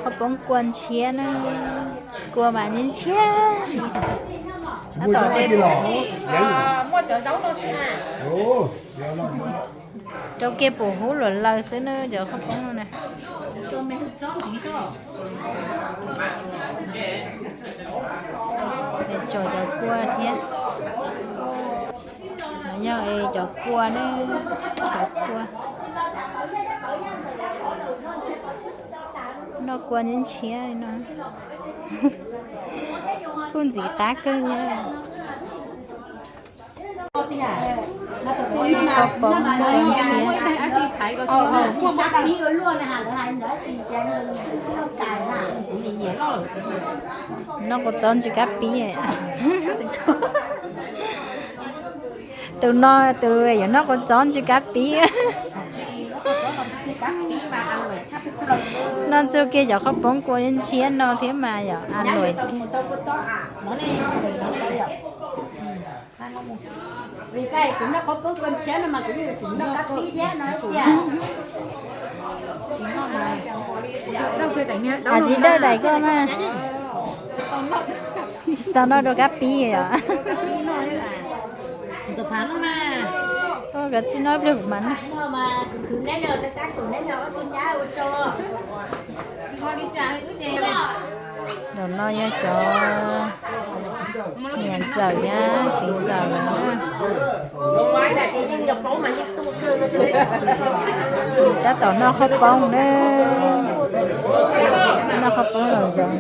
Qhov poob kua ntshiab na, kua mas ntshiab. Tab tom de, rau kiag pum hub luam laws xwb na cov qhov poob no na. Tsom cov kua thiab. No yog cov kua ne, cov kua. Noj kua ntshiab li no. Kuj ntxim qab kawg thiab. Qhov poob kua ntshiab. Noj kua txob ntsw kab pib. Tus no tus yuav noj kua txob ntsw kab pib. Noj txog kiag cov qhov poob kua ntshiab no thiab mas yog a luam. Tsis dawj daim koj mas. Tau noj dua kab pib os. Koj tsis noj pliag kuv mas noj. Zaum no yog cov niam ntxawm thiab txiv ntxawm lawm na. Tab tom noj qhov poob na. Noj qhov poob los zoo.